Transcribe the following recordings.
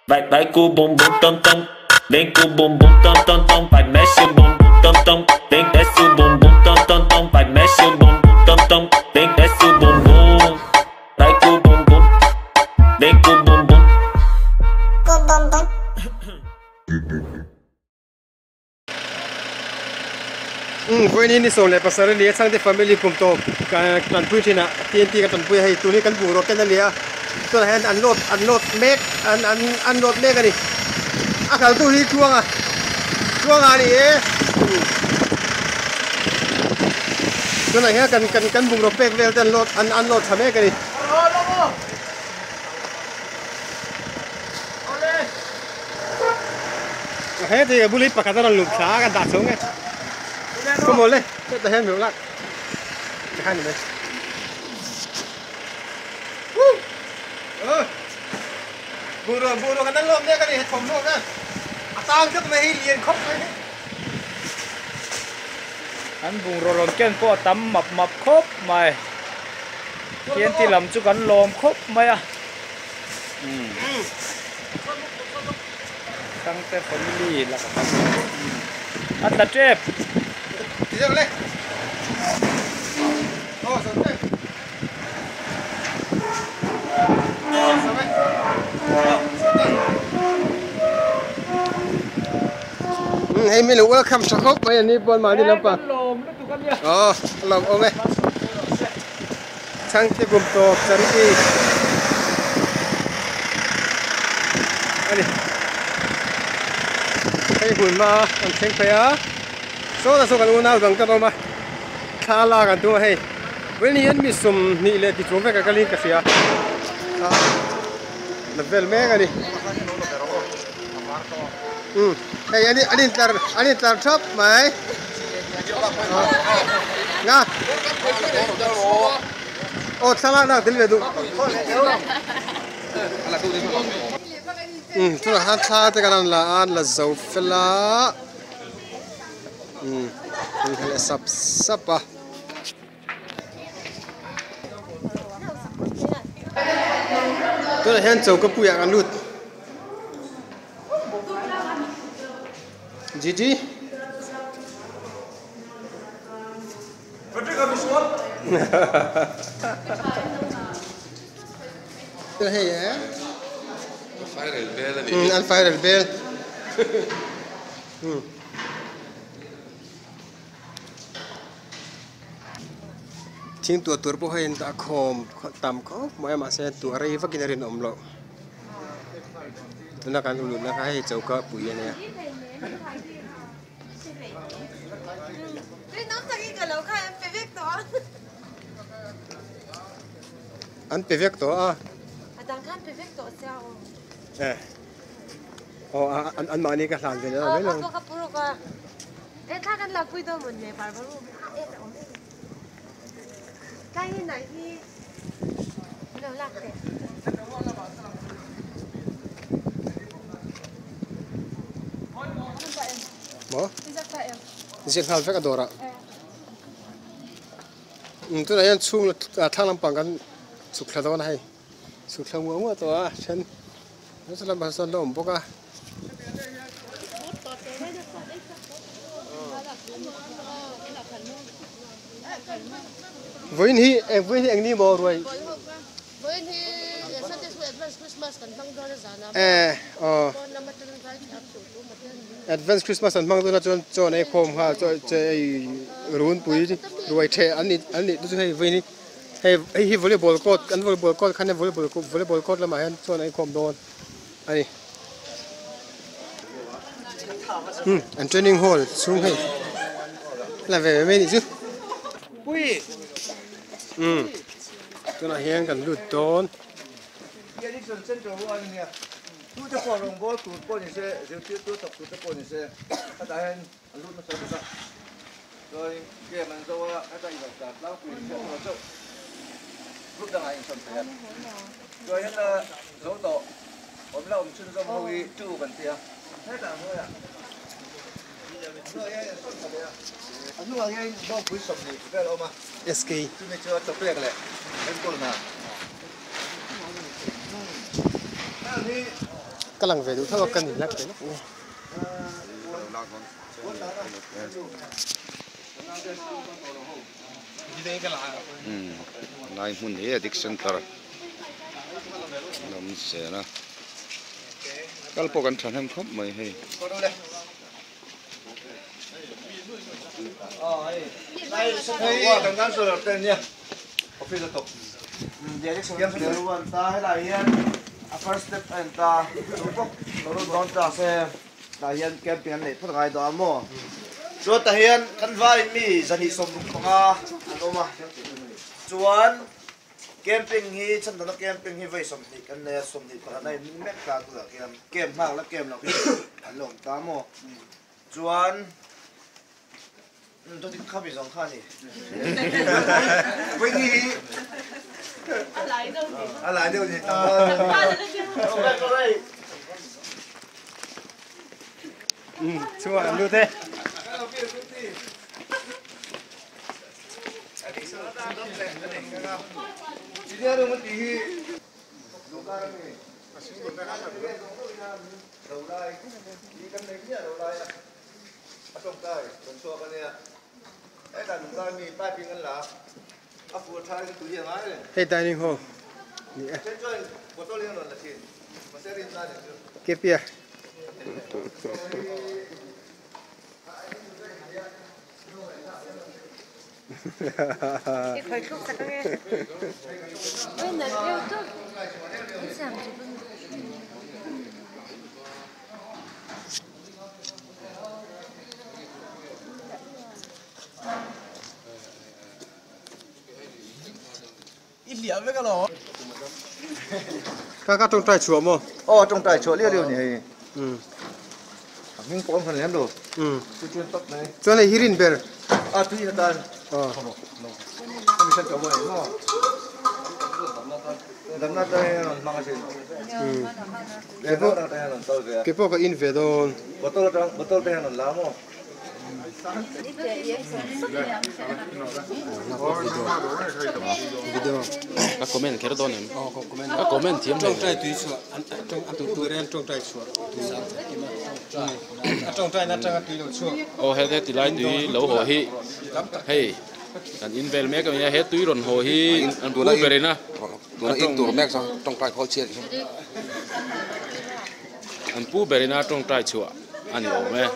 Vai, vai com o bumbum tam tam. Vem com o bumbum tam tam tam. Vai, mexe o bumbum tam tam. Vem, desce o bumbum tam tam tam. Vai, mexe o bumbum tam tam. Vem, desce o bumbum. Vai com o bumbum. Vem com o bumbum. Umm vawiin ni 17 a ni a chhangte family kum tawp kan tanpui thin a TNT ka tanpui a hei tun hi kan bungraw ken a ni a tunah hian an load an load mek an an an load mek a ni a kaltu hi tluanga tluanga a ni e tunah hian kan kan kan bungraw pek vel te an load an an load tha mek a ni. He ti bul hi pakhat a rawn lut thla a ka dah chhung e khaw le hetah hian miu lak tikhan ni mai bungrua bungrua kan lawm mek a ni he thawmhnaw hian a tang tlat mai hi lian khawp mai hi. An bungraw rawn ken pawh a tam map map khawp mai TNT lam chu kan lawm khawp mai a. Thangte family lakah kan a tla tep. Hei mi lo welcome tha khawp mai ani pawn mahni lampang aw a lawm awm e. Chhangte kum tawp charity a ni. Hei hmun hma an thleng phei a, sawtah saw kan unau dang te an awm a, thla lak an tum a hei. Vawiin hian mi 20 leh tichuang vek a kalin ka hria a, la vel mek a ni. Umm hei an in tlar an in tlar thap mai nga aw thlalak nak tel ve duh umm tunah khan thla te kan han la a an la zo fel a umm an leh sap sap a. Tunah hian choka puiah kan lut. Gigi. Hei e. An fairel bel. Thing tuah tur pawh hei an dah khawm tam khawp mai a mahse tuah rei vakin a rinawm loh tuna kan ulutna kha hei choka pui a nia. An pe vek tawh a. Eh. Aw an mahni ka hlan ve leh mai lo. Maw? Ziak nghal vek a dawrah. Tunah hian chhung thlang lampang kan chhuk thla dawn a hei. Chhuk thla nguah nguah tawh a then nasa lamah sawn la awm bawk a. Vawiin hi eng vawiin hi eng ni maw ruai? Vawiin hi Sunday school advance Christmas kan hmang dawn a zan ah Eh aw pawn lam atangin vai thiam tur tu maw te an ni. Advance Christmas an hmang dawn a chuan chaw an ei khawm nghal chaw chaw ei runpui ruai theh an nih an nih te chu hei vawiin hi Hei hei hi volleyball court kan volleyball court khan volleyball volleyball court lamah hian chuan a inkhawm dawn a ni umm an training hall chhung hei la ve mai mai nih chu umm tunah hian kan lut dawn. SK. Ka lang ve duh tho a ka ni lak ve lawk nge. Lai hmun hi addict center an awm zel a kal pawh kan thahnem khawp mai hei. Tah hian camping an neih phawt a ngai dawn a maw? Chuan tah hian kan vaiin mi 265 an awm a, chuan camping hi chhandana camping hi vawi 20 kan nei a, 21 a inhming mek ta tunah khian camp nghak la camp loh khi an la awm ta maw? Chuan Umm kha mi zawng kha a ni. Vawiini hi a lai deuh ni. A lai deuh ni. Umm chungah an lut e. A tawngtai rawn chhuak a nia. Hetah nungkai mi pipe in an la a, a fur tha in tui a ngai reng. Hei dining hall ni e. A then chuan bottle in an rawn la thin, mahse rin tan in chu. Kepia. I khawi thluk tak ange. Oi nalh deuh tawp. I siam chu ka ni. Ka ka tawngtai chhuah maw? Aw tawngtai chhuah liau liau ni hei. Um. A hming pawh an hman lem lo. Um. Chu chuan tawp mai. Chuan hei hi rin ber. A tui na tan. Aw. Ka mi san tawh maw ni maw? Damna tan hian rawn hmang asin. Um. Kei pawh ka in ve dawn. Bottle atang bottle te hian rawn la maw? Video. Ka comment kher dawn em? Ka comment thiam hle. Tawngtai tui chhuah an tu tu ren tawngtai chhuah a tawngtai na atanga tui lo chhuak. Aw he he tilai tui lo haw hi hei kan in vel mek a nia he tui rawn haw hi an pu ber in a. Tuna in tur mek chuan tawngtai khawl chhiat hi. An pu ber ina tawngtai chhuah a ni awm e.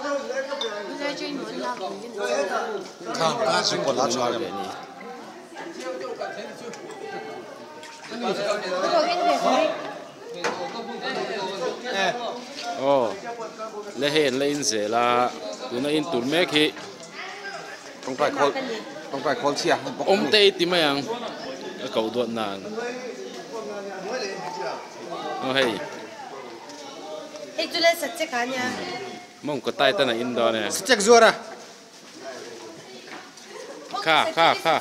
Aw le hei an la in zel a tuna in tur mek hi Tawngtai khawl tawngtai khawl chhia awm te i ti mai ang a koh duat nan aw hei Hei chu le sat chek a nia. Mawng ka tai tan a in dawn e. Sat chek zuar a. Kha kha kha.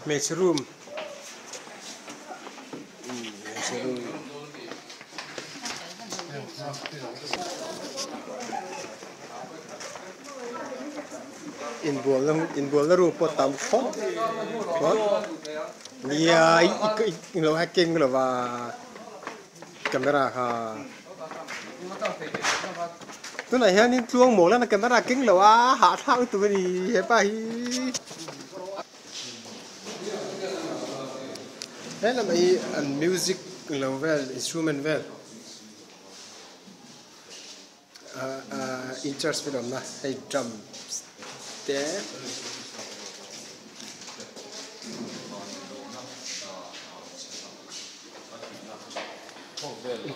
Hmeichhe room. Inbualna inbualna room pawh tam khawp khawp nia i lo hacking lova camera kha tunah hianin tluang mawl a camera keng lo a hahthlak lutuk a ni hepa hi. He lamah hi an music lo vel instrument vel ah ah in charge vel a awm a hei drums te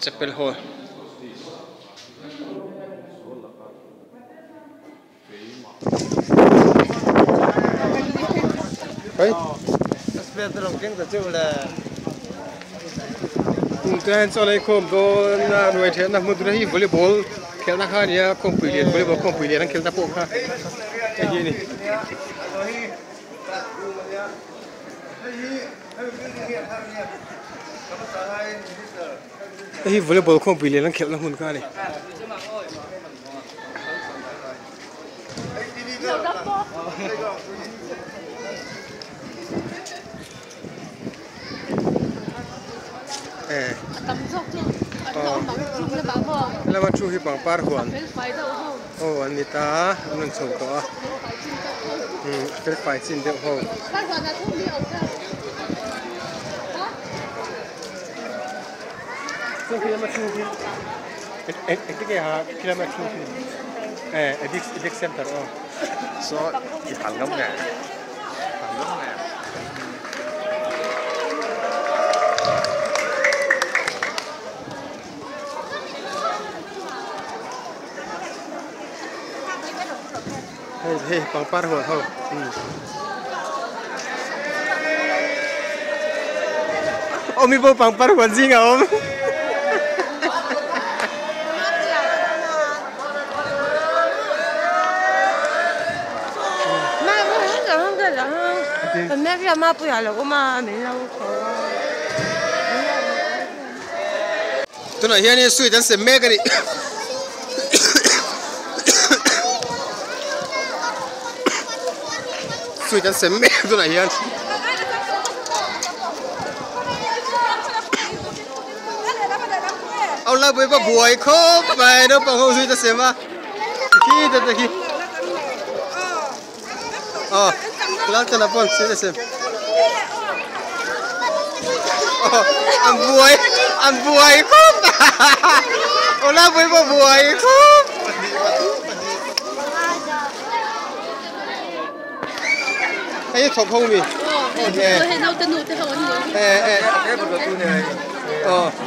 chapel hall. Kum te hian chuan hei khawm dawn a hnuai theihna hmun tur hi volleyball khelhna kha a ni a khawmpui lian volleyball khawmpui lian an khelhna pawh kha hei hi a ni. Hei hi volleyball khawmpui lian an khelhna hmun kha a ni. Helama thu hi pangpar huan aw an ni ta a an rawn chho tawh a umm a fel fai chin deuh ho. Chuan khi lama thu khi engtin nge ha khi lama thu khi eh addict addict center aw. Saw i hal ngam nge hal ngam nge. Hei hei pangpar huan ho umm aw mi pawh pangpar huan zing a awm. Tunah hianin sweet an sem mek a ni. Sweet an sem mek tunah hian. Au lai pawh hi buai khawp mai naupang ho sweet a sem a khi te te khi aw laltana pawn sweet a sem aw an buai an buai khawp aw lai pawh hi buai khawp. Hei hi thawk ho mi.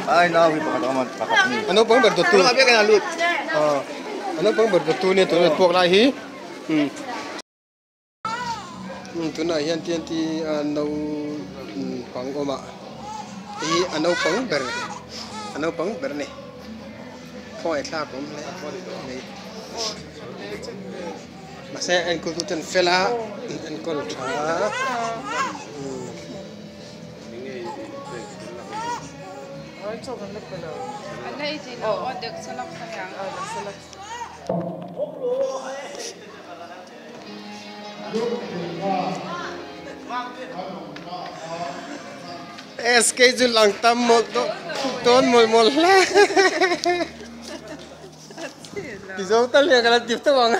A naupang ber dawttu. A naupang ber dawttu nia tuna puak lai hi. Tunah hian TNT a naupang awm a. Hei hi a naupang ber a naupang ber a ni. Khawngaih thlak awm hle mai. Mahse a enkawl tu ten fel a an enkawl tha a umm. SK chu lang tam mawlh tawh dawn mawlh mawlh hle. Ti zo tal hian ka la ti tawp ang.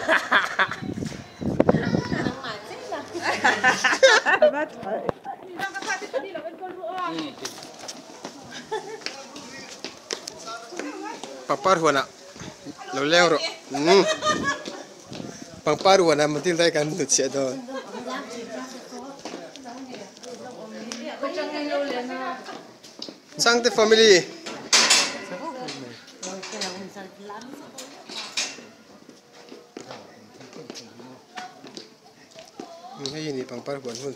Pangpar huanah lo leng rawh. Pangpar huanah Matilda hi kan hnutchhiah dawn. Changte family. Hei ni pangpar huan hun.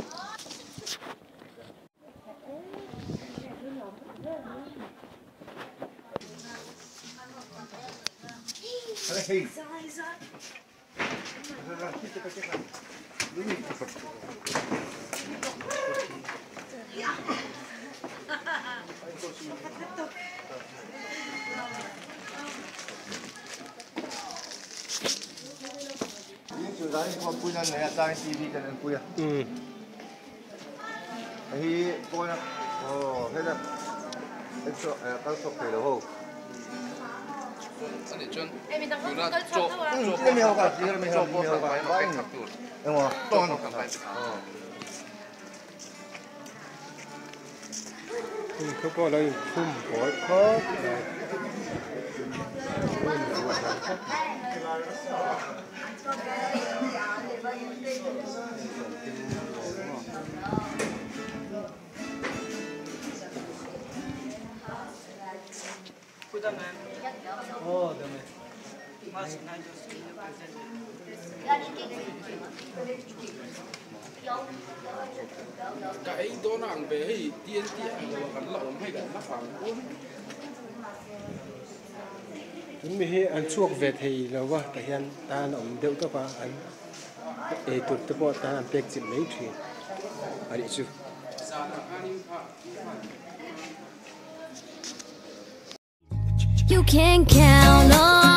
Thu pawh lo inkhum bawl khawp mai. Ka ei dawn a ang ve hei TNT ang lo kan la awm hei kan la fang kual. Tun mi hi an chhuak ve thei lo va tah hian tan a awm deuh tawp a an ei tur te pawh tan an pek chilh mai thin a nih chu. You can count on.